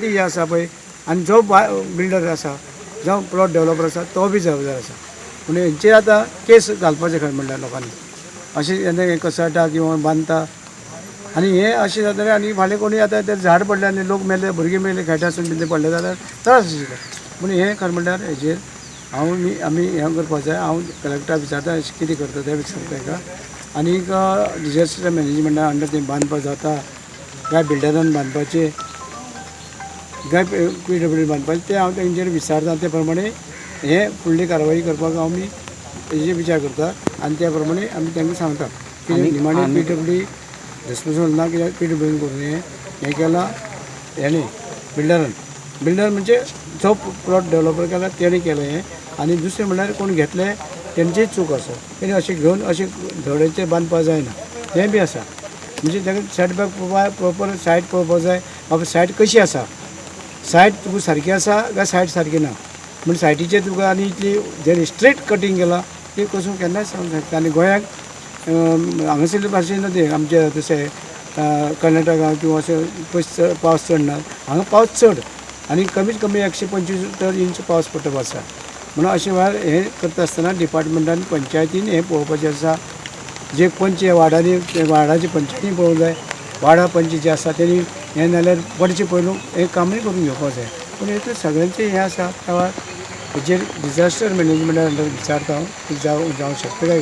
हे आसा पळय आनी जो बिल्डर आसा, जावं प्लॉट डेवलपर आसा, तो बी जबाबदार आसा. पूण हेंचेर आतां केस घालपाचें खरें म्हणल्यार लोकांनी. अशें जेन्ना हें कोसळटा किंवा बांदता आनी हें अशें जातलें आनी फाल्यां कोणूय आतां तें झाड पडलें आनी लोक मेले, भुरगीं मेले, खेळटा आसून कितें पडलें जाल्यार त्रास आशिल्ले. पूण हें खरें म्हणल्यार हेजेर हांव आमी हें करपाक जाय. हांव कलेक्टराक विचारता, अशें कितें करता तें विचारता ताका. आनीक डिजास्टर मॅनेजमेंटा अंडर तें बांदपाक जाता काय बिल्डरान बांदपाचें काय पीडब्ल्यूडी बांदपाचें तें हांव तेंचेर विचारता. ते प्रमाणे हें फुडली कारवाई करपाक आमी हेजेर विचार करता आनी त्या प्रमाणे आमी तांकां सांगता की निमाणे पीडब्ल्यूडी रिस्पोन्सिबल ना, कित्याक पीडब्ल्यूडीन करून हें हें केलां हेणें बिल्डरान. बिल्डर म्हणजे जो प्लॉट डेवलपर केला तेणें केलें हें. आनी दुसरें म्हणल्यार कोण घेतले तेंचीय चूक आसा. तेणी अशें घेवन अशें धडेचें बांदपाक जायना, तें बी आसा. म्हणजे ताका सेटबॅक पळोवपा, प्रोपर सायट पळोवपाक जाय. बाबा, सायट कशी आसा, सायट तुका सारकी आसा काय सायट सारकी ना म्हण सायटीचेर तुका आनी इतली जें स्ट्रेट कटींग केलां तें कसो केन्नाय सांगूंक शकता. आनी गोंयाक हांगासरले भाशेन न्हू तें आमचे तशें कर्नाटका किंवा अशें पयस पावस चड ना. हांगा पावस चड आनी कमीत कमी 125 तर इंच पावस पडटा वर्साक. म्हणून अशें वेळार हें करता आसतना डिपार्टमेंटान, पंचायतीन हें पळोवपाचें आसा. जे पंच ह्या वार्डांनी, ते वार्डाचे पंचायतीन पळोवंक जाय. वार्डा पंच जे आसा तेणी हें नाल्यार पडचे पयलू हें कामूय करून घेवपाक जाय. पूण हेतून सगळ्यांचें हें आसा. त्या वेळार हेजेर डिजास्टर मॅनेजमेंटा अंडर विचारता हांव की जावं जावंक शकता काय.